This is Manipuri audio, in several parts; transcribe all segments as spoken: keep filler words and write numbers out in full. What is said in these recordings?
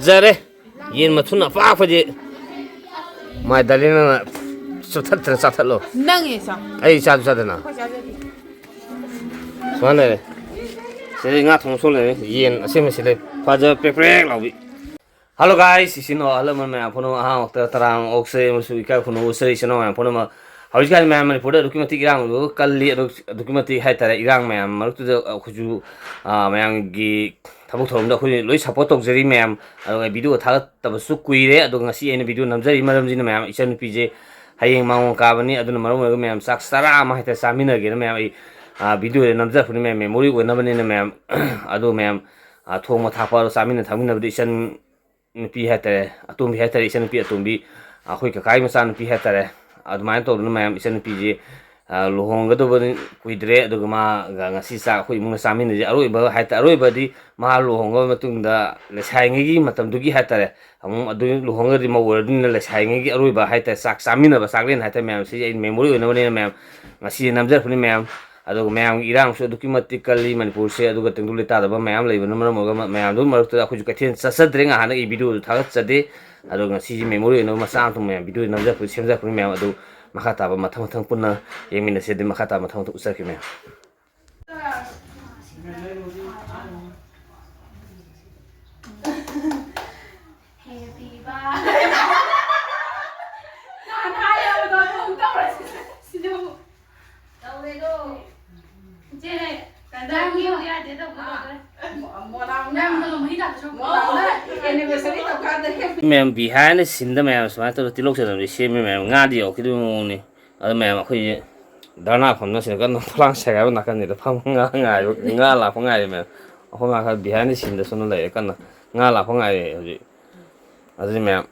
ꯐꯖꯔꯦ꯫ ꯌꯦꯟ ꯃꯊꯨꯟ ꯑꯄꯥꯛꯄꯗꯤ꯫ ꯃꯥꯏ ꯗꯥꯂꯤꯅ ꯆꯨꯞꯊꯠꯇꯅ ꯆꯥꯊꯠꯂꯣ꯫ ꯅꯪ ꯍꯦꯛ ꯆꯥꯎ꯫ ꯑꯩ ꯆꯥꯁꯨ ꯆꯥꯗꯅ꯫ ꯑꯩꯈꯣꯏ ꯆꯥꯖꯗꯦ꯫ ꯁꯨꯃꯥꯏꯅ ꯂꯩꯔꯦ꯫ ꯁꯤꯗꯩ ꯉꯥ ꯊꯣꯡꯕ ꯁꯣꯛ ꯂꯩꯔꯦ꯫ ꯌꯦꯟ ꯑꯁꯦꯡꯕ ꯁꯤ ꯂꯩ꯫ ꯐꯖ ꯄ꯭ꯔꯦꯛ ꯄ꯭ꯔꯦꯛ ꯂꯥꯎꯕꯤ꯫ Hello guys, ꯏꯆꯤꯟ ꯏꯅꯥꯎ ꯑꯍꯜ ꯂꯃꯟ ꯃꯌꯥꯝ ꯄꯨꯝꯅꯃꯛ ꯑꯍꯥꯟꯕ ꯋꯛꯇ ꯇꯔꯥꯝꯅ ꯑꯣꯛꯆꯔꯤ ꯑꯃꯁꯨꯡ ꯏꯀꯥꯏ ꯈꯨꯝꯅꯕ ꯎꯠꯆꯔꯤ ꯏꯆꯤꯟ ꯏꯅꯥꯎ ꯃꯌꯥꯝ ꯄꯨꯝꯅꯃꯛ꯫ ꯍꯧꯖꯤꯛꯀꯥꯟ ꯃꯌꯥꯝ ꯃꯅꯤꯄꯨꯔꯗ ꯑꯗꯨꯛꯀꯤ ꯃꯇꯤꯛ ꯏꯔꯥꯡ ꯀꯜꯂꯤ, ꯑꯗꯨ ꯑꯗꯨꯛꯀꯤ ꯃꯇꯤꯛ ꯍꯥꯏꯇꯥꯔꯦ, ꯏꯔꯥꯡ ꯃꯌꯥꯝ ꯃꯔꯛꯇꯨꯗ ꯑꯩꯈꯣꯏꯁꯨ, ꯑꯥ, ꯃꯌꯥꯝꯒꯤ ꯊꯕꯛ ꯊꯧꯔꯝꯗ ꯑꯩꯈꯣꯏ ꯂꯣꯏ ꯁꯞꯄꯣꯔꯠ ꯇꯧꯖꯔꯤ ꯃꯌꯥꯝ꯫ ꯑꯗꯨꯒ ꯚꯤꯗꯤꯑꯣ ꯊꯥꯒꯠꯇꯕꯁꯨ ꯀꯨꯏꯔꯦ, ꯑꯗꯨꯒ ꯉꯁꯤ ꯑꯩꯅ ꯚꯤꯗꯤꯑꯣ ꯅꯝꯖꯔꯤ ꯃꯔꯝꯁꯤꯅ ꯃꯌꯥꯝ, ꯏꯆꯟꯅꯨꯄꯤꯁꯦ ꯍꯌꯦꯡ ꯃꯥꯡꯒꯣꯟ ꯀꯥꯕꯅꯤ, ꯑꯗꯨꯅ ꯃꯔꯝ ꯑꯣꯏꯔꯒ ꯃꯌꯥꯝ ꯆꯥꯛ ꯆꯔꯥ ꯑꯃ ꯍꯥꯏꯇꯥꯔꯦ ꯆꯥꯃꯤꯟꯅꯒꯦꯅ ꯃꯌꯥꯝ ꯑꯩ, ꯑꯥ, ꯚꯤꯗꯤꯑꯣ ꯅꯝꯖꯔꯛꯄꯅꯤ ꯃꯌꯥꯝ, ꯃꯦꯃꯣꯔꯤ ꯑꯣꯏꯅꯕꯅꯤꯅ ꯃꯌꯥꯝ꯫ ꯑꯗꯣ ꯃꯌꯥꯝ, ꯑꯥ, ꯊꯣꯡꯕ ꯊꯥꯛꯄ ꯑꯗꯣ ꯆꯥꯃꯤꯟꯅ ꯊꯛꯃꯤꯟꯅꯕꯗꯤ ꯏꯆꯟ ꯅꯨꯄꯤ ꯍꯥꯏꯇꯥꯔꯦ, ꯑꯇꯣꯝꯕꯤ ꯍꯥꯏꯇꯥꯔꯦ, ꯏꯆꯟꯅꯨꯄꯤ ꯑꯇꯣꯝꯕꯤ, ꯑꯩꯈꯣꯏ ꯀꯀꯥꯒꯤ ꯃꯆꯥꯅꯨꯄꯤ ꯍꯥꯏꯇꯥꯔꯦ, ꯑꯗꯨꯃꯥꯏꯅ ꯇꯧꯗꯅ ꯃꯌꯥꯝ ꯏꯆꯟꯅꯨꯄꯤꯁꯤ, ꯑ, ꯂꯨꯍꯣꯡꯒꯗꯧꯕ ꯀꯨꯏꯗ꯭ꯔꯦ, ꯑꯗꯨꯒ ꯃꯥꯒ ꯉꯁꯤ ꯆꯥꯛ ꯑꯩꯈꯣꯏ ꯏꯃꯨꯡꯅ ꯆꯥꯃꯤꯟꯅꯁꯦ꯫ ꯑꯔꯣꯏꯕ ꯍꯥꯏꯇꯥꯔꯦ, ꯑꯔꯣꯏꯕꯗꯤ ꯃꯥ ꯂꯨꯍꯣꯡꯉꯕ ꯃꯇꯨꯡꯗ ꯂꯩꯁꯥꯔꯤꯉꯩꯒꯤ ꯃꯇꯝꯗꯨꯒꯤ ꯍꯥꯏꯇꯥꯔꯦ, ꯑꯃꯨꯛ ꯑꯗꯨ ꯂꯨꯍꯣꯡꯉꯒꯗꯤ ꯃꯧ ꯑꯣꯏꯔꯕꯅꯤꯅ ꯂꯩꯁꯥꯔꯤꯉꯩꯒꯤ ꯑꯔꯣꯏꯕ ꯍꯥꯏꯇꯥꯔꯦ, ꯆꯥꯛ ꯆꯥꯃꯤꯟꯅꯕ ꯆꯥꯛꯂꯦꯟ ꯍꯥꯏꯇꯥꯔꯦ ꯃꯌꯥꯝ, ꯁꯤꯁꯦ ꯑꯩ ꯃꯦꯃꯣꯔꯤ ꯑꯣꯏꯅꯕꯅꯤꯅ ꯃꯌꯥꯝ ꯉꯁꯤ ꯅꯝꯖꯔꯛꯄꯅꯤ ꯃꯌꯥꯝ꯫ ꯑꯗꯨꯒ ꯃꯌꯥꯝꯒꯤ ꯏꯔꯥꯡꯁꯨ ꯑꯗꯨꯛꯀꯤ ꯃꯇꯤꯛ ꯀꯜꯂꯤ ꯃꯅꯤꯄꯨꯔꯁꯦ, ꯑꯗꯨꯒ ꯇꯪꯗꯨ ꯂꯩꯇꯥꯗꯕ ꯃꯌꯥꯝ ꯂꯩꯕꯅ ꯃꯔꯝ ꯑꯣꯏꯔꯒ ꯃ-, ꯃꯌꯥꯝꯗꯨ ꯃꯔꯛꯇ ꯑꯩꯈꯣꯏꯁꯨ ꯀꯩꯊꯦꯜ ꯆꯠꯆꯗ꯭ꯔꯦ, ꯉꯍꯥꯟꯅ ꯑꯩ ꯚꯤꯗꯤꯑꯣꯗꯨ ꯊꯥꯒꯠꯆꯗꯦ꯫ ꯑꯗꯣ ꯉꯁꯤꯁꯤ ꯃꯦꯃꯣꯔꯤ ꯑꯣꯏꯅꯕ ꯃꯆꯥ ꯑꯃ ꯃꯌꯥꯝ ꯚꯤꯗꯤꯑꯣ ꯅꯝꯖꯔꯛꯄ, ꯁꯦꯝꯖꯔꯛꯄꯅꯤ ꯃꯌꯥꯝ꯫ ꯑꯗꯨ ꯃꯈꯥ ꯇꯥꯕ ꯃꯊꯪ ꯃꯊꯪ ꯄꯨꯟꯅ ꯌꯦꯡꯃꯤꯟꯅꯁꯤ꯫ ꯑꯗꯨ ꯃꯈꯥ ꯇꯥꯕ ꯃꯊꯪ ꯃꯊꯪ ꯎꯠꯆꯔꯛꯀꯦ ꯃꯌꯥꯝ꯫ Happy birthday. ꯅꯍꯥꯟ ꯍꯥꯏꯔꯕꯗꯣ ꯑꯗꯨꯝ ꯇꯧꯔꯁꯤ꯫ ꯁꯤꯗ ꯑꯃꯨꯛ꯫ ꯇꯧꯔꯦꯗꯣ꯫ ꯏꯆꯦꯅꯦ, ꯀꯟꯗꯥ ꯅꯪ ꯌꯦꯡꯕ ꯌꯥꯗꯦ ꯇꯧꯕꯗꯣ ꯇꯧꯔꯦ꯫ ꯅꯪ ꯃꯍꯤ ꯇꯥꯕ ꯁꯔꯨꯛ ꯃꯌꯥꯝ behind the scene ꯗ ꯃꯌꯥꯝ ꯁꯨꯃꯥꯏꯅ ꯇꯧꯔꯒ ꯇꯤꯜꯍꯧ ꯆꯅꯝꯁꯦ ꯁꯦꯝꯃꯤ ꯃꯌꯥꯝ꯫ ꯉꯥꯗꯤ ꯌꯧꯔꯛꯈꯤꯗꯣꯏꯕ ꯃꯑꯣꯡꯅꯤ꯫ ꯑꯗꯨ ꯃꯌꯥꯝ ꯑꯩꯈꯣꯏꯒꯤ ꯙꯔꯅꯥ ꯐꯝꯅ ꯁꯤꯗ ꯀꯟꯅ ꯐꯂꯥꯡ ꯁꯦꯒꯥꯏꯕ ꯅꯥꯀꯟꯁꯤꯗ ꯐꯝ ꯉꯥ ꯉꯥꯏꯕ, ꯉꯥ ꯂꯥꯛꯄ ꯉꯥꯏꯔꯤ ꯃꯌꯥꯝ꯫ ꯑꯩꯈꯣꯏ ꯃꯥ ꯈꯔ behind the scene ꯗ ꯁꯣꯝꯗ ꯂꯩꯔꯦ, ꯀꯟꯅ ꯉꯥ ꯂꯥꯛꯄ ꯉꯥꯏꯔꯤ ꯍꯧꯖꯤꯛ꯫ ꯑꯗꯨꯗꯤ ꯃꯌꯥꯝ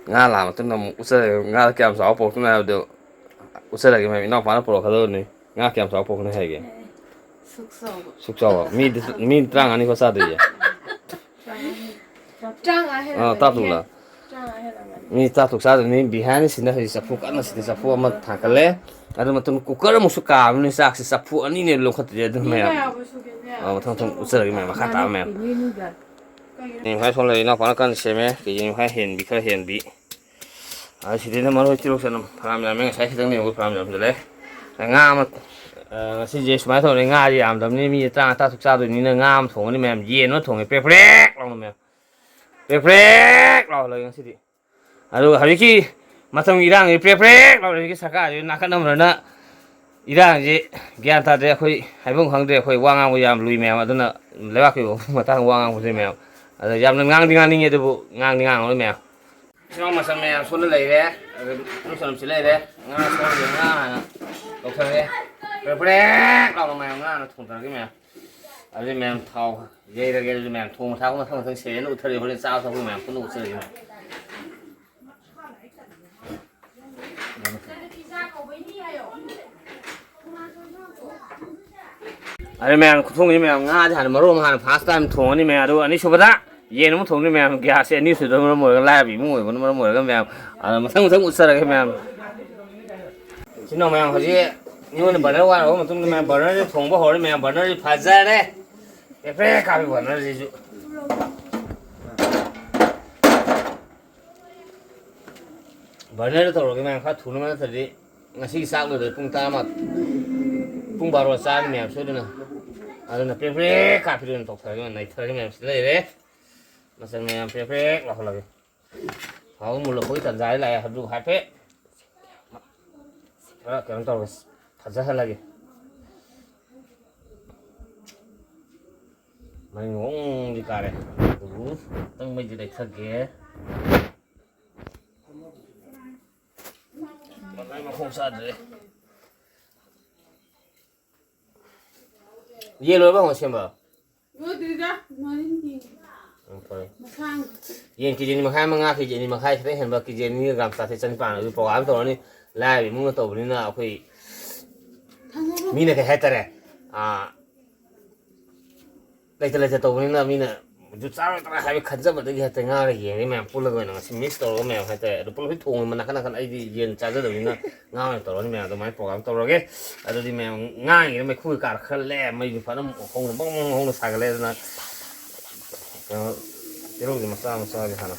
ꯉꯥ ꯂꯥꯛꯑ ꯃꯇꯨꯡꯗ ꯑꯃꯨꯛ ꯎꯠꯆꯔꯒꯦ꯫ ꯉꯥ ꯀꯌꯥꯝ ꯆꯥꯎꯕ ꯄꯨꯔꯛꯇꯣꯏꯅꯣ ꯍꯥꯏꯕꯗꯨ ꯎꯠꯆꯔꯒꯦ ꯃꯌꯥꯝ꯫ ꯏꯅꯥꯎꯄꯥꯅ ꯄꯨꯔꯛꯀꯗꯕꯅꯤ꯫ ꯉꯥ ꯀꯌꯥꯝ ꯆꯥꯎꯕ ꯄꯨꯔꯛꯀꯅꯤ ꯍꯥꯏꯒꯦ? ꯁꯨꯛ ꯆꯥꯎꯕ꯫ ꯁꯨꯛ ꯆꯥꯎꯕ꯫ ꯃꯤꯗꯤ, ꯃꯤ ꯇꯔꯥꯃꯉꯥꯅꯤꯀꯣ ꯆꯥꯗꯣꯏꯁꯦ꯫ ꯇꯔꯥꯃꯉꯥ ꯑꯥ, ꯍꯦꯜꯂꯝꯃꯅꯤ꯫ ꯇꯔꯥꯇꯔꯨꯛꯂ? ꯇꯔꯥꯃꯉꯥ ꯍꯦꯜꯂꯝꯃꯅꯤ꯫ ꯃꯤ ꯇꯔꯥꯇꯔꯨꯛ ꯆꯥꯗꯣꯏꯅꯤ꯫ Behind the scene ꯗ ꯍꯧꯖꯤꯛ ꯆꯐꯨ ꯀꯟꯅ ꯁꯤꯗ ꯆꯐꯨ ꯑꯃ ꯊꯥꯡꯒꯠꯂꯦ꯫ ꯑꯗꯨ ꯃꯇꯨꯡꯗ cooker ꯑꯃꯨꯛꯁꯨ ꯀꯥꯝꯃꯅꯤ꯫ ꯆꯥꯛꯁꯦ ꯆꯐꯨ ꯑꯅꯤꯅꯦ ꯂꯧꯈꯠꯇꯣꯏꯁꯦ꯫ ꯑꯗꯨꯅ ꯃꯤ ꯃꯌꯥꯝ, ꯀꯌꯥꯕꯨ ꯁꯨꯒꯦꯅꯦ? ꯑꯥ, ꯃꯊꯪ ꯃꯊꯪ ꯎꯠꯆꯔꯒꯦ ꯃꯌꯥꯝ꯫ ꯃꯈꯥ ꯇꯥꯕ ꯃꯌꯥꯝ꯫ ꯅꯨꯄꯤ ꯅꯣꯏꯗ꯫ ꯅꯤꯡꯈꯥꯏ ꯁꯣꯝ ꯂꯩꯔꯦ, ꯏꯅꯥꯎꯄꯥꯅ ꯀꯟꯅ ꯁꯦꯝꯃꯦ꯫ ꯀꯦ ꯖꯤ ꯅꯤꯡꯈꯥꯏ ꯍꯦꯟꯕꯤ, ꯈꯔ ꯍꯦꯟꯕꯤ꯫ ꯑꯗ ꯁꯤꯗꯅ ꯃꯔꯣꯏ, ꯇꯤꯜꯍꯧ, ꯆꯅꯝ ꯐꯅꯌꯥꯝ ꯌꯥꯝꯃꯦ꯫ ꯉꯁꯥꯏ ꯈꯤꯇꯪ ꯂꯩꯍꯧꯕ ꯐꯅꯌꯥꯝ ꯌꯥꯝꯁꯤꯜꯂꯦ꯫ ꯉꯥ ꯑꯃ, ꯑ, ꯉꯁꯤꯁꯦ ꯁꯨꯃꯥꯏꯅ ꯇꯧꯔꯦ, ꯉꯥꯁꯦ ꯌꯥꯝꯗꯕꯅꯤ, ꯃꯤ ꯇꯔꯥꯃꯉꯥ ꯇꯔꯥ ꯇꯔꯨꯛ ꯆꯥꯗꯣꯏꯅꯤꯅ ꯉꯥ ꯑꯃ ꯊꯣꯡꯉꯅꯤ ꯃꯌꯥꯝ꯫ ꯌꯦꯟ ꯑꯃ ꯊꯣꯡꯉꯦ, ꯄ꯭ꯔꯦꯛ ꯄ꯭ꯔꯦꯛ ꯂꯥꯎꯅ ꯃꯌꯥꯝ, ꯄ꯭ꯔꯦꯛ ꯄ꯭ꯔꯦꯛ ꯂꯥꯎꯍꯜꯂꯒꯦ ꯉꯁꯤꯗꯤ꯫ ꯑꯗꯨꯒ ꯍꯧꯖꯤꯛꯀꯤ ꯃꯇꯝꯒꯤ ꯏꯔꯥꯡꯁꯤ ꯄ꯭ꯔꯦꯛ ꯄ꯭ꯔꯦꯛ ꯂꯥꯎꯔꯦ꯫ ꯍꯧꯖꯤꯛꯀꯤ ꯁꯔꯀꯥꯔꯁꯤ ꯅꯥꯀꯟ ꯑꯃꯔꯅ ꯏꯔꯥꯡꯁꯤ ꯒ꯭ꯌꯥꯟ ꯇꯥꯗꯦ꯫ ꯑꯩꯈꯣꯏ ꯍꯥꯏꯐꯝ ꯈꯪꯗ꯭ꯔꯦ꯫ ꯑꯩꯈꯣꯏ ꯋꯥ ꯉꯥꯡꯕ ꯌꯥꯝ ꯂꯨꯏ ꯃꯌꯥꯝ꯫ ꯑꯗꯨꯅ ꯂꯩꯕꯥꯛꯀꯤ ꯃꯇꯥꯡꯗ ꯋꯥ ꯉꯥꯡꯕꯁꯦ ꯃꯌꯥꯝ, ꯑꯗ ꯌꯥꯝꯅ ꯉꯥꯡꯗꯤ ꯉꯥꯡꯅꯤꯡꯉꯦ, ꯑꯗꯨꯕꯨ ꯉꯥꯡꯗꯤ ꯉꯥꯡꯉꯔꯣꯏ ꯃꯌꯥꯝ꯫ ꯁꯤꯃ ꯃꯆꯜ ꯃꯌꯥꯝ ꯁꯣꯝꯗ ꯂꯩꯔꯦ꯫ ꯑꯗ ꯃꯆꯜꯁꯤ ꯂꯩꯔꯦ꯫ ꯉꯥ ꯁꯣꯝꯗ ꯉꯥ ꯍꯥꯟꯅ ꯂꯧꯊꯔꯒꯦ꯫ ꯄ꯭ꯔꯦꯛ ꯄ꯭ꯔꯦꯛ ꯂꯥꯎꯅ ꯃꯌꯥꯝ ꯉꯥ ꯍꯥꯟꯅ ꯊꯣꯡꯊꯔꯒꯦ ꯃꯌꯥꯝ꯫ ꯑꯗꯨꯗꯤ ꯃꯌꯥꯝ ꯊꯥꯎ ꯌꯩꯔꯒꯦ꯫ ꯑꯗꯨꯗꯤ ꯃꯌꯥꯝ ꯊꯣꯡꯕ ꯊꯥꯛꯄ ꯃꯊꯪ ꯃꯊꯪ ꯁꯦꯔꯦꯜꯗ ꯎꯠꯊꯔꯒꯦ꯫ ꯍꯣꯔꯦꯟ ꯆꯥꯕ ꯊꯛꯄ ꯃꯌꯥꯝ ꯄꯨꯟꯅ ꯎꯠꯆꯔꯒꯦ ꯃꯌꯥꯝ꯫ ꯑꯗꯨ ꯃꯌꯥꯝ ꯈꯨꯊꯣꯡꯁꯤ ꯃꯌꯥꯝ, ꯉꯥꯁꯦ ꯍꯥꯟꯅ ꯃꯔꯣꯟ ꯑꯃ ꯍꯥꯟꯅ first time ꯊꯣꯡꯉꯅꯤ ꯃꯌꯥꯝ, ꯑꯗꯨꯒ ꯑꯅꯤꯁꯨꯕꯗ ꯌꯦꯟ ꯑꯃꯨꯛ ꯊꯣꯡꯅꯤ ꯃꯌꯥꯝ꯫ ꯒ꯭ꯌꯥꯁꯁꯦ ꯑꯅꯤꯁꯨꯕꯗ ꯃꯔꯝ ꯑꯣꯏꯔꯒ, ꯂꯥꯏꯔꯕ ꯏꯃꯨꯡ ꯑꯣꯏꯕꯅ ꯃꯔꯝ ꯑꯣꯏꯔꯒ ꯃꯌꯥꯝ, ꯑꯗ ꯃꯊꯪ ꯃꯊꯪ ꯎꯠꯆꯔꯒꯦ ꯃꯌꯥꯝ꯫ ꯏꯆꯤꯟ ꯏꯅꯥꯎ ꯃꯌꯥꯝ, ꯍꯧꯖꯤꯛ ꯃꯤꯉꯣꯟꯗ burner ꯋꯥꯏꯔꯕ ꯃꯇꯨꯡꯗ ꯃꯌꯥꯝ burnerꯁꯦ ꯊꯣꯡꯕ ꯍꯧꯔꯅꯤ ꯃꯌꯥꯝ꯫ Burnerꯁꯤ ꯐꯖꯔꯦ, ꯄ꯭ꯔꯦꯛ ꯄ꯭ꯔꯦꯛ ꯀꯥꯞꯄꯤ burnerꯁꯤꯁꯨ꯫ Burnerꯗ ꯇꯧꯔꯒꯦ ꯃꯌꯥꯝ, ꯈꯔ ꯊꯨꯅꯕ, ꯅꯠꯇ꯭ꯔꯗꯤ ꯉꯁꯤꯒꯤ ꯆꯥꯛ ꯂꯣꯏꯕꯗ ꯄꯨꯡ ꯇꯔꯥ, ꯄꯨꯡ ꯕꯥꯔꯣ ꯆꯥꯔꯅꯤ ꯃꯌꯥꯝ ꯁꯣꯏꯗꯅ꯫ ꯑꯗꯨꯅ ꯄ꯭ꯔꯦꯛ ꯄ꯭ꯔꯦꯛ ꯀꯥꯞꯄꯤꯗ ꯑꯣꯏꯅ ꯇꯧꯊꯔꯒꯦ, ꯅꯩꯊꯔꯒꯦ ꯃꯌꯥꯝ꯫ ꯁꯤ ꯂꯩꯔꯦ ꯃꯆꯜ ꯃꯌꯥꯝ, ꯄ꯭ꯔꯦꯛ ꯄ꯭ꯔꯦꯛ ꯂꯥꯎꯍꯜꯂꯒꯦ꯫ ꯊꯥꯎ ꯃꯨꯜꯂꯛꯄꯒꯤ ꯇꯟꯖꯥꯗꯤ ꯂꯥꯛꯑꯦ꯫ ꯑꯗꯨ ꯍꯥꯏꯐꯦꯠ ꯈꯔ ꯀꯩꯅꯣ ꯇꯧꯔꯒꯦ, ꯐꯖꯍꯜꯂꯒꯦ꯫ ꯃꯩ ꯋꯣꯡꯗꯤ ꯀꯥꯔꯦ, ꯑꯗꯨꯕꯨ ꯈꯤꯇꯪ ꯃꯩꯗꯤ ꯂꯩꯊꯒꯦ꯫ ꯃꯈꯣꯡ ꯆꯥꯗ꯭ꯔꯦ꯫ ꯌꯦꯟ ꯂꯣꯏꯔꯕ ꯍꯪꯉꯣ ꯁꯦꯝꯕ? ꯂꯣꯏꯗ꯭ꯔꯤꯗ, ꯃꯔꯤꯟ ꯊꯤꯡꯉꯤ꯫ ꯎꯝ, ꯐꯔꯦ꯫ ꯃꯁꯥꯡ꯫ ꯌꯦꯟ ꯀꯦ ꯖꯤ ꯑꯅꯤ ꯃꯈꯥꯏ ꯑꯃ, ꯉꯥ ꯀꯦ ꯖꯤ ꯑꯅꯤ ꯃꯈꯥꯏ ꯈꯤꯇꯪ ꯍꯦꯟꯕ, ꯀꯦ ꯖꯤ ꯑꯅꯤꯒ ꯒ꯭ꯔꯥꯝ ꯆꯥꯇ꯭ꯔꯦꯠ ꯆꯅꯤꯄꯥꯟ꯫ ꯑꯗꯨ program ꯇꯧꯔꯅꯤ, ꯂꯥꯏꯔꯕ ꯏꯃꯨꯡꯅ ꯇꯧꯕꯅꯤꯅ꯫ ꯑꯩꯈꯣꯏ ꯊꯥꯡꯒꯧꯕ꯫ ꯃꯤꯅ ꯀꯩ ꯍꯥꯏꯇꯥꯔꯦ, ꯑꯥ, ꯂꯩꯇ ꯂꯩꯇ ꯇꯧꯕꯅꯤꯅ ꯃꯤꯅ ꯑꯗꯨ ꯆꯥꯔꯣꯏꯗ꯭ꯔꯥ ꯍꯥꯏꯕ ꯈꯟꯖꯕꯗꯒꯤ ꯍꯦꯛꯇ ꯉꯥꯒ ꯌꯦꯟꯒ ꯃꯌꯥꯝ ꯄꯨꯜꯂꯒ ꯑꯣꯏꯅ ꯉꯁꯤ mix ꯇꯧꯔꯒ ꯃꯌꯥꯝ ꯍꯥꯏꯇꯥꯔꯦ꯫ ꯑꯗꯨ ꯄꯨꯂꯞ ꯍꯦꯛ ꯊꯣꯡꯉꯦ ꯅꯥꯀꯟ ꯅꯥꯀꯟ꯫ ꯑꯩꯗꯤ ꯌꯦꯟ ꯆꯥꯖꯗꯕꯅꯤꯅ ꯉꯥ ꯑꯣꯏꯅ ꯇꯧꯔꯅꯤ ꯃꯌꯥꯝ꯫ ꯑꯗꯨꯃꯥꯏꯅ program ꯇꯧꯔꯒꯦ꯫ ꯑꯗꯨꯗꯤ ꯃꯌꯥꯝ, ꯉꯥꯡꯉꯤꯉꯩꯗ ꯃꯩꯈꯨ ꯀꯥꯔꯛꯈ꯭ꯔꯂꯦ, ꯃꯩꯁꯨ ꯐꯖꯅ ꯍꯧꯅ ꯕꯪ ꯕꯪ ꯍꯧꯅ ꯁꯥꯒꯠꯂꯦ꯫ ꯑꯗꯨꯅ ꯀꯩꯅꯣ, ꯇꯤꯜꯍꯧꯁꯦ ꯃꯆꯥ ꯃꯆꯥꯁꯦ ꯍꯥꯟꯅ꯫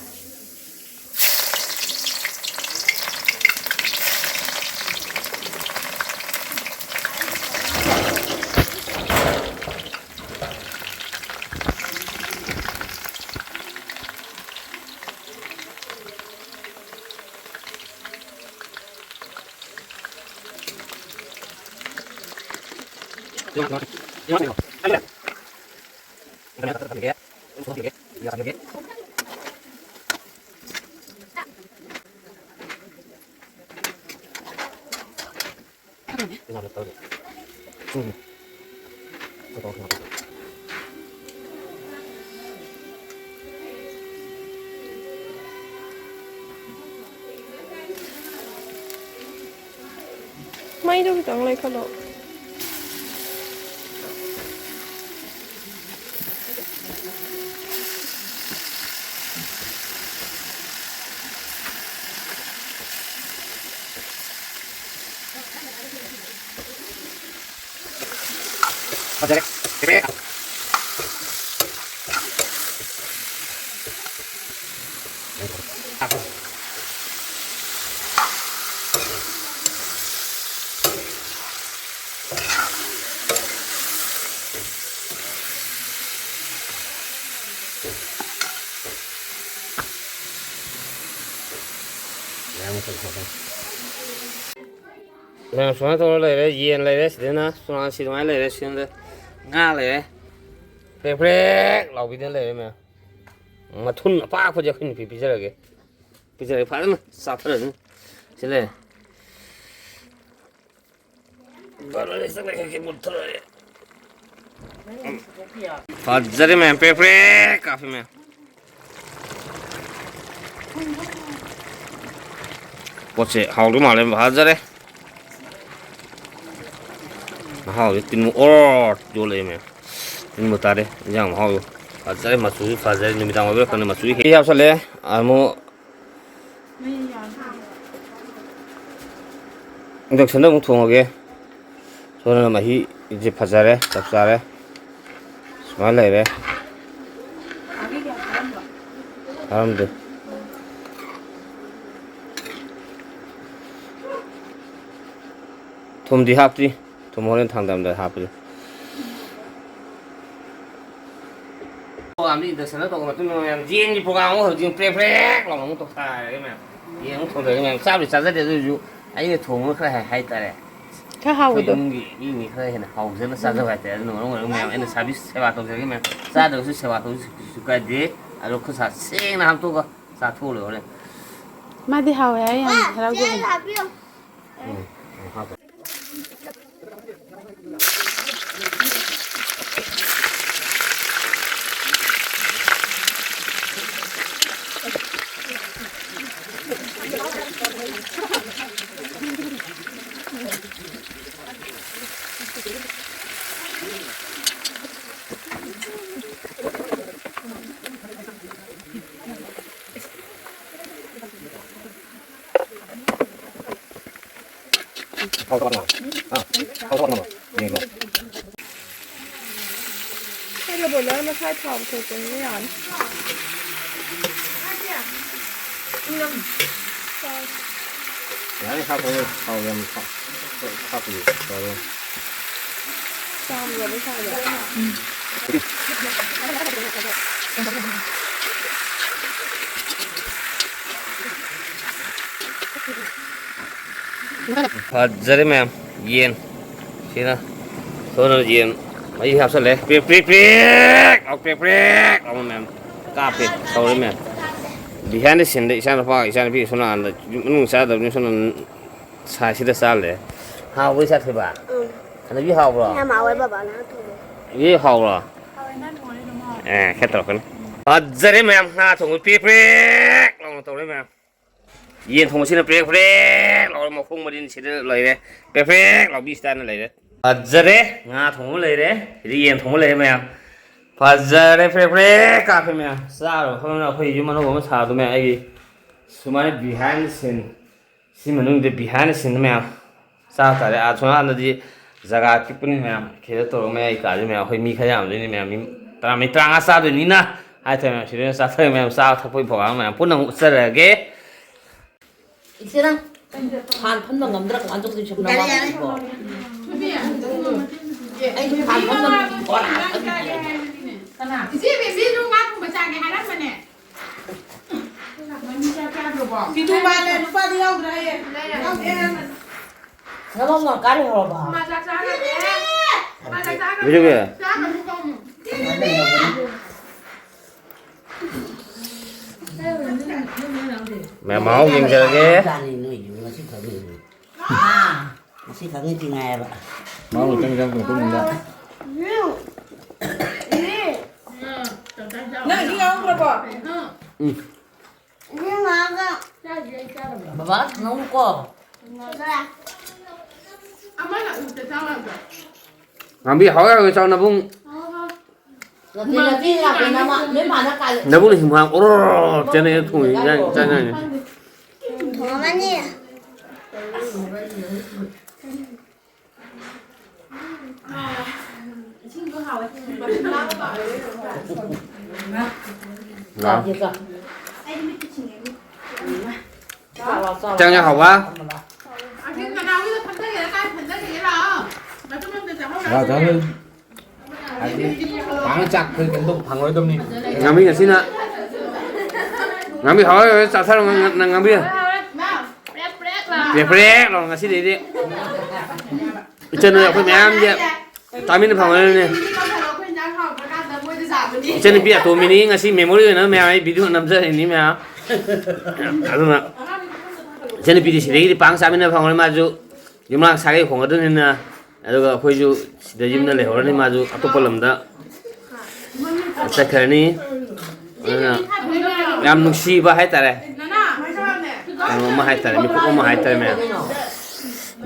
ꯃꯩꯗꯣ ꯈꯤꯇꯪ ꯂꯩꯈꯠꯂꯣ꯫ ꯐꯖꯔꯦ꯫ ꯃꯌꯥꯝ ꯁꯨꯃꯥꯏꯅ ꯇꯧꯔ ꯂꯩꯔꯦ꯫ ꯌꯦꯟ ꯂꯩꯔꯦ ꯁꯤꯗꯅ, ꯁꯨꯃꯥꯏꯅ, ꯁꯤ ꯑꯗꯨꯃꯥꯏꯅ ꯂꯩꯔꯦ꯫ ꯁꯤꯗ ꯉꯥ ꯂꯩꯔꯦ꯫ ꯄ꯭ꯔꯦꯛ ꯄ꯭ꯔꯦꯛ ꯂꯥꯎꯕꯤꯗꯅ ꯂꯩꯔꯦ ꯃꯌꯥꯝ꯫ ꯃꯊꯨꯟ ꯑꯄꯥꯛꯄꯁꯦ ꯑꯩꯈꯣꯏ ꯅꯨꯄꯤ ꯄꯤꯖꯔꯒꯦ꯫ ꯄꯤꯖꯔꯒꯦ, ꯐꯖꯅ ꯆꯥꯊꯔꯅꯤ꯫ ꯁꯤ ꯂꯩꯔꯦ꯫ ꯐꯖꯔꯦ ꯃꯌꯥꯝ, ꯄ꯭ꯔꯦꯛ ꯄ꯭ꯔꯦꯛ ꯀꯥꯞꯄꯦ ꯃꯌꯥꯝ꯫ ꯄꯣꯠꯁꯦ ꯍꯥꯎꯗꯧ ꯃꯥꯜꯂꯦ, ꯐꯖꯔꯦ꯫ ꯃꯍꯥꯎꯁꯦ ꯇꯤꯟ ꯑꯣꯔ ꯌꯣꯜꯂꯛꯑꯦ ꯃꯌꯥꯝ꯫ ꯇꯤꯟꯕꯨ ꯇꯥꯔꯦ, ꯏꯟꯖꯥꯡ ꯃꯍꯥꯎꯗꯣ꯫ ꯐꯖꯔꯦ, ꯃꯆꯨꯁꯨ ꯐꯖꯔꯦ, ꯅꯨꯃꯤꯗꯥꯡ ꯑꯣꯏꯕꯩꯔꯥ ꯈꯪꯗꯦ, ꯃꯆꯨꯁꯨ ꯍꯦꯛ ꯍꯥꯞꯆꯜꯂꯦ꯫ ꯑꯃꯨꯛ ꯏꯟꯗꯛꯁꯟꯗ ꯑꯃꯨꯛ ꯊꯣꯡꯉꯒꯦ꯫ ꯁꯣꯝꯗꯅ ꯃꯍꯤꯁꯦ ꯐꯖꯔꯦ, ꯆꯞ ꯆꯥꯔꯦ꯫ ꯁꯨꯃꯥꯏꯅ ꯂꯩꯔꯦ꯫ ꯍꯥꯞꯄꯝꯗꯦ꯫ ꯊꯨꯝꯗꯤ ꯍꯥꯞꯇ꯭ꯔꯤ꯫ ꯊꯨꯝ ꯍꯣꯔꯦꯟ ꯊꯥꯡꯗꯔꯝꯗꯥꯏ ꯍꯥꯞꯄꯒꯦ꯫ ꯄ꯭ꯔꯣꯒꯥꯝꯗꯤ ꯏꯟꯗꯛꯁꯟꯗ ꯇꯧꯕ ꯃꯇꯨꯡꯗ ꯃꯌꯥꯝ ꯌꯦꯟꯒꯤ ꯄ꯭ꯔꯣꯒꯥꯝ ꯑꯃ ꯍꯧꯖꯤꯛ ꯄ꯭ꯔꯦꯛ ꯄ꯭ꯔꯦꯛ ꯂꯥꯎꯅ ꯑꯃꯨꯛ ꯇꯧꯊꯔꯒꯦ ꯃꯌꯥꯝ꯫ ꯌꯦꯟ ꯑꯃꯨꯛ ꯊꯣꯡꯗꯔꯒꯦ ꯃꯌꯥꯝ꯫ ꯆꯥꯕꯨꯗꯤ ꯆꯥꯖꯗꯦ, ꯑꯗꯨ ꯑꯣꯏꯔꯁꯨ ꯑꯩꯅ ꯊꯣꯡꯕꯅ ꯈꯔ ꯍꯩ ꯍꯥꯏꯇꯥꯔꯦ꯫ ꯈꯔ ꯑꯩꯈꯣꯏ ꯍꯥꯎꯕꯗꯣ꯫ ꯏꯃꯨꯡꯒꯤ ꯃꯤ ꯃꯤ ꯈꯔ ꯍꯦꯟꯅ ꯍꯥꯎꯖꯅ ꯆꯥꯖꯕ ꯍꯥꯏꯇꯥꯔꯦ꯫ ꯑꯗꯨꯅ ꯃꯔꯝ ꯑꯣꯏꯔꯒ ꯃꯌꯥꯝ ꯑꯩꯅ ꯁꯥꯔꯚꯤꯁ, ꯁꯦꯕꯥ ꯇꯧꯖꯔꯒꯦ ꯃꯌꯥꯝ꯫ ꯆꯥꯗ꯭ꯔꯒꯁꯨ ꯁꯦꯕꯥ ꯇꯧꯕꯁꯨ ꯀꯩꯁꯨ ꯀꯥꯏꯗꯦ꯫ ꯑꯗꯣ ꯈꯨꯠ ꯁꯥ ꯁꯦꯡꯅ ꯍꯥꯝꯇꯣꯛꯑꯒ ꯆꯥꯊꯣꯛꯑ ꯂꯣꯏꯔꯦ꯫ ꯃꯥꯗꯤ ꯍꯥꯎꯋꯦ ꯍꯥꯏ, ꯌꯥꯝ ꯍꯔꯥꯎꯖꯕꯅꯤ꯫ ꯎꯝ, ꯎꯝ, ꯍꯥꯞꯄꯣ꯫ ꯍꯥꯎꯇꯕ ꯅꯠꯇ꯭ꯔꯣ? ꯑꯥ, ꯍꯥꯎꯇꯕ ꯅꯠꯇ꯭ꯔꯣ? ꯌꯦꯡꯉꯣ꯫ ꯑꯩꯅ ꯕꯣꯏꯂꯔ ꯃꯁꯥꯏ ꯊꯥꯎ ꯊꯣꯛꯄꯅꯤꯅ ꯌꯥꯅꯤ꯫ ꯌꯥꯅꯤ, ꯍꯥꯞꯄꯣ, ꯊꯥꯎ ꯌꯥꯝ ꯊꯥꯎ ꯍꯥꯞꯄꯗꯤ ꯐꯔꯦ꯫ ꯆꯥꯝꯈ꯭ꯔꯕ ꯁꯥꯏꯗꯣ? ꯐꯖꯔꯦ ꯃꯌꯥꯝ, ꯌꯦꯟ꯫ ꯁꯤꯅ ꯁꯣꯝꯅ ꯌꯦꯟ ꯃꯍꯤ ꯍꯥꯞꯆꯜꯂꯦ꯫ ꯄ꯭ꯔꯦꯛ, ꯄ꯭ꯔꯦꯛ, ꯄ꯭ꯔꯦꯛ ꯂꯥꯎ, ꯄ꯭ꯔꯦꯛ, ꯄ꯭ꯔꯦꯛ ꯂꯥꯎꯅ ꯃꯌꯥꯝ ꯀꯥꯞꯄꯦ꯫ ꯇꯧꯔꯦ ꯃꯌꯥꯝ꯫ Behind the scene ꯗ ꯏꯆꯥꯅꯨꯄꯥ, ꯏꯆꯥꯅꯨꯄꯤ ꯁꯣꯝ ꯅꯥꯀꯟꯗ ꯌꯨꯝ ꯃꯅꯨꯡ ꯆꯥꯗꯕꯅꯤ, ꯁꯣꯝ ꯅꯥꯀꯟ ꯁꯥꯏꯁꯤꯗ ꯆꯥ ꯂꯩꯔꯦ꯫ ꯍꯥꯎꯕ꯭ꯔꯣ ꯏꯆꯥꯊꯣꯏꯕ? ꯎꯝ꯫ ꯍꯅꯨꯕꯤ ꯍꯥꯎꯕ꯭ꯔꯣ? ꯌꯥꯝ ꯍꯥꯎꯋꯦ ꯕꯕꯥꯅ ꯊꯣꯡꯕ꯫ ꯏ ꯍꯥꯎꯕ꯭ꯔꯣ? ꯍꯥꯎꯋꯦ, ꯅꯪ ꯊꯣꯡꯉꯗꯤ ꯑꯗꯨꯝ ꯍꯥꯎꯋꯦ꯫ ꯑꯦ, ꯈꯔ ꯇꯧꯔꯛꯀꯅꯤ꯫ ꯐꯖꯔꯦ ꯃꯌꯥꯝ, ꯉꯥ ꯊꯣꯡꯕ ꯄ꯭ꯔꯦꯛ ꯄ꯭ꯔꯦꯛ ꯂꯥꯎꯅ ꯇꯧꯔꯦ ꯃꯌꯥꯝ꯫ ꯌꯦꯟ ꯊꯣꯡꯕꯁꯤꯅ ꯄ꯭ꯔꯦꯛ ꯄ꯭ꯔꯦꯛ ꯂꯥꯎꯔ ꯃꯈꯣꯡ ꯃꯔꯤꯟ ꯁꯤꯗ ꯂꯩꯔꯦ꯫ ꯄ꯭ꯔꯦꯛ ꯄ꯭ꯔꯦꯛ ꯂꯥꯎꯕꯤ ꯁ꯭ꯇꯥꯏꯜꯗ ꯂꯩꯔꯦ꯫ ꯐꯖꯔꯦ꯫ ꯉꯥ ꯊꯣꯡꯕ ꯂꯩꯔꯦ꯫ ꯁꯤꯗ ꯌꯦꯟ ꯊꯣꯡꯕ ꯂꯩꯔꯦ ꯃꯌꯥꯝ꯫ ꯐꯖꯔꯦ꯫ ꯄ꯭ꯔꯦꯛ ꯄ꯭ꯔꯦꯛ ꯀꯥꯞꯄꯦ ꯃꯌꯥꯝ꯫ ꯆꯥꯔꯨ ꯐꯝꯗꯅ ꯑꯩꯈꯣꯏ ꯌꯨꯝ ꯑꯅꯧꯕ ꯑꯃ ꯁꯥꯕꯗꯣ ꯃꯌꯥꯝ ꯑꯩꯒꯤ ꯁꯨꯃꯥꯏꯅ behind the scene꯫ ꯁꯤ ꯃꯅꯨꯡꯗ behind the scene ꯗ ꯃꯌꯥꯝ ꯆꯥ ꯇꯥꯔꯦ꯫ ꯑꯥ ꯁꯣꯝ ꯅꯥꯀꯟꯗꯗꯤ ꯖꯒꯥ ꯄꯤꯛꯄꯅꯤ ꯃꯌꯥꯝ꯫ ꯈꯦꯗ ꯇꯧꯔꯒ ꯃꯌꯥꯏ ꯀꯥꯁꯦ ꯃꯌꯥꯝ ꯑꯩꯈꯣꯏ ꯃꯤ ꯈꯔ ꯌꯥꯝꯗꯣꯏꯅꯤ ꯃꯌꯥꯝ꯫ ꯃꯤ ꯇꯔꯥꯃꯔꯤ ꯇꯔꯥꯃꯉꯥ ꯆꯥꯗꯣꯏꯅꯤꯅ ꯍꯥꯏꯊꯣꯏ ꯃꯌꯥꯝ ꯁꯤꯗ ꯆꯥꯊꯣꯏ ꯃꯌꯥꯝ ꯆꯥꯕ ꯊꯛꯄꯒꯤ ꯄ꯭ꯔꯣꯒ꯭ꯔꯥꯝ ꯃꯌꯥꯝ ꯄꯨꯟꯅ ꯑꯃꯨꯛ ꯎꯠꯆꯔꯛꯑꯒꯦ꯫ ꯏꯆꯦ ꯅꯪ ꯐꯥꯟ ꯐꯝꯕ ꯉꯝꯗ꯭ꯔꯥ ꯀꯃꯥꯏꯅ ꯇꯧꯗꯣꯏꯅꯣ? ꯌꯥꯔꯦ, ꯌꯥꯔꯦ꯫ ꯑꯩꯁꯨ ꯐꯥꯟ ꯐꯝꯕ ꯉꯝꯗ꯭ꯔꯥ? ꯏꯆꯦ ꯕꯦꯝꯕꯤꯁꯨ ꯉꯥ ꯊꯣꯡꯕ ꯆꯥꯒꯦ ꯍꯥꯏꯔꯝꯕꯅꯦ꯫ ꯄꯤꯇꯨ ꯃꯥꯜꯂꯦ, ꯅꯨꯄꯥꯗꯤ ꯌꯥꯎꯗ꯭ꯔꯦ ꯍꯥꯏꯌꯦ꯫ ꯌꯥꯎꯗꯦ ꯍꯥꯏꯔꯝꯕꯅꯦ꯫ ꯅꯃꯧ ꯅꯪ ꯀꯥꯏ ꯂꯩꯍꯧꯔꯕ? ꯃꯥ ꯆꯥꯛ ꯆꯥꯈ꯭ꯔꯦ꯫ ꯃꯥ ꯆꯥꯛ ꯆꯥꯈ꯭ꯔꯦ꯫ ꯕꯤꯖꯨꯒꯤ꯫ ꯆꯥꯈ꯭ꯔꯁꯨ ꯀꯧꯅꯨ꯫ ꯃꯌꯥꯝ ꯃꯍꯥꯎ ꯌꯦꯡꯖꯔꯒꯦ꯫ ꯆꯥꯅꯤ ꯅꯣꯏ ꯌꯨꯝ ꯉꯁꯤ ꯈꯪꯉꯤ꯫ ꯉꯁꯤ ꯈꯪꯉꯤ ꯆꯤꯡꯉꯥꯏꯑꯕ꯫ ꯃꯍꯥꯎ ꯈꯤꯇꯪ ꯈꯤꯇꯪ ꯇꯣꯡ ꯇꯣꯡ ꯇꯣꯡ꯫ ꯅꯪ ꯏꯁꯤꯡ ꯌꯥꯎꯈ꯭ꯔꯕꯣ? ꯎꯝ꯫ ꯕꯕꯥ ꯊꯝꯃꯧꯀꯣ꯫ ꯉꯥꯡꯕꯤ ꯍꯥꯎꯋꯦ ꯍꯥꯎꯋꯦ ꯆꯥꯎ ꯅꯕꯨꯡ꯫ ꯅꯠꯇꯦ, ꯅꯠꯇꯦ, ꯅꯠꯇꯦ, ꯅꯃ-, ꯅꯣꯏ ꯃꯥꯅ ꯀꯥꯏ-, ꯅꯕꯨꯡꯅ ꯍꯤꯡꯈ꯭ꯋꯥꯡ ꯑꯣꯔꯣ ꯆꯦꯟꯅꯩ ꯊꯣꯡꯉꯤ ꯏꯟꯖꯥꯡ ꯆꯥꯅꯔꯅꯤ꯫ ꯊꯣꯡꯉꯅꯤ꯫ ꯂꯥꯎ꯫ ꯆꯥꯛ ꯏꯟꯖꯥꯡ ꯍꯥꯎꯕ? ꯂꯥꯎ, ꯆꯥꯎ꯫ ꯄꯥꯛꯅ ꯆꯥꯛ ꯑꯩꯈꯣꯏ ꯀꯩꯅꯣ ꯇꯧꯕ ꯐꯪꯉꯔꯣꯏꯗꯕꯅꯤ꯫ ꯉꯥꯡꯕꯤ ꯉꯁꯤꯅ, ꯉꯥꯡꯕꯤ ꯍꯥꯎꯔꯦ ꯍꯥꯎꯔꯦ ꯆꯥꯊꯔꯣ ꯉꯥꯡ-, ꯉꯥꯡ-, ꯉꯥꯡꯕꯤ꯫ ꯄ꯭ꯔꯦꯛ ꯄ꯭ꯔꯦꯛ ꯂꯥꯎ꯫ ꯄ꯭ꯔꯦꯛ ꯄ꯭ꯔꯦꯛ ꯂꯥꯎ ꯉꯁꯤꯗꯩꯗꯤ꯫ ꯏꯆꯟ ꯅꯣꯏ ꯑꯩꯈꯣꯏ ꯃꯌꯥꯝꯁꯦ ꯆꯥꯃꯤꯟꯅ ꯐꯪꯉꯔꯣꯏꯅꯦ꯫ ꯏꯆꯟꯅꯨꯄꯤ ꯑꯇꯣꯝꯕꯤꯅꯤ ꯉꯁꯤ memory ꯑꯣꯏꯅ ꯃꯌꯥꯝ ꯑꯩ video ꯅꯝꯖꯔꯤꯅꯤ ꯃꯌꯥꯝ꯫ ꯑꯗꯨꯅ ꯏꯆꯟꯅꯨꯄꯤꯗꯤ ꯁꯤꯗꯒꯤꯗꯤ ꯄꯥꯡ ꯆꯥꯃꯤꯟꯅ ꯐꯪꯉꯔꯣꯏ, ꯃꯥꯁꯨ ꯌꯨꯝꯅꯥꯛ ꯁꯥꯒꯩ ꯍꯣꯡꯒꯗꯣꯏꯅꯤꯅ꯫ ꯑꯗꯨꯒ ꯑꯩꯈꯣꯏꯁꯨ ꯁꯤꯗ ꯌꯨꯝꯗ ꯂꯩꯍꯧꯔꯅꯤ, ꯃꯥꯁꯨ ꯑꯇꯣꯞꯄ ꯂꯝꯗ ꯆꯠꯈ꯭ꯔꯅꯤ꯫ ꯑꯗꯨꯅ ꯌꯥꯝ ꯅꯨꯡꯁꯤꯕ ꯍꯥꯏꯇꯥꯔꯦ, ꯀꯩꯅꯣ ꯑꯃ ꯍꯥꯏꯇꯥꯔꯦ, ꯃꯤꯀꯨꯞ ꯑꯃ ꯍꯥꯏꯇꯥꯔꯦ ꯃꯌꯥꯝ꯫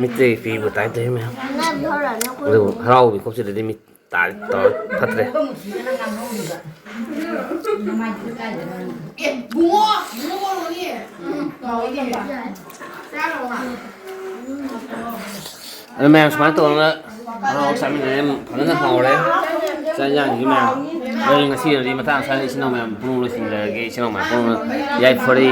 ꯃꯤꯠꯇꯒꯤ ꯄꯤꯕꯨ ꯇꯥꯏ ꯇꯧꯏ ꯃꯌꯥꯝ꯫ ꯑꯗꯨꯕꯨ ꯍꯔꯥꯎꯕ ꯃꯤꯀꯨꯞꯁꯤꯗꯗꯤ ꯃꯤꯠ ꯇꯥ-, ꯇꯧꯔ ꯐꯠꯇ꯭ꯔꯦ꯫ ꯑꯦ, ꯕꯨꯡꯉꯣ, ꯕꯨꯡꯉꯣ ꯀꯧꯔꯣꯅꯦ꯫ ꯎꯝ, ꯀꯧꯔꯣꯅꯦ꯫ ꯆꯥꯔꯣ, ꯃꯥ꯫ ꯑꯗꯣ ꯃꯌꯥꯝ ꯁꯨꯃꯥꯏꯅ ꯇꯧꯔꯒ ꯍꯔꯥꯎ ꯆꯥꯃꯤꯟꯅꯔꯦ꯫ ꯐꯖꯅ ꯍꯥꯎꯔꯦ ꯆꯥꯛ ꯏꯟꯖꯥꯡꯁꯤ ꯃꯌꯥꯝ꯫ ꯑꯗꯨꯗꯤ ꯉꯁꯤꯒꯤꯗꯤ ꯃꯇꯥꯡ ꯑꯁꯤꯗ ꯏꯆꯤꯟ ꯏꯅꯥꯎ ꯃꯌꯥꯝ ꯄꯨꯝꯅꯃꯛ ꯂꯣꯏꯁꯤꯟꯖꯔꯒꯦ꯫ ꯏꯆꯤꯟ ꯏꯅꯥꯎ ꯃꯌꯥꯝ ꯄꯨꯝꯅꯃꯛ ꯌꯥꯏꯐꯔꯦ꯫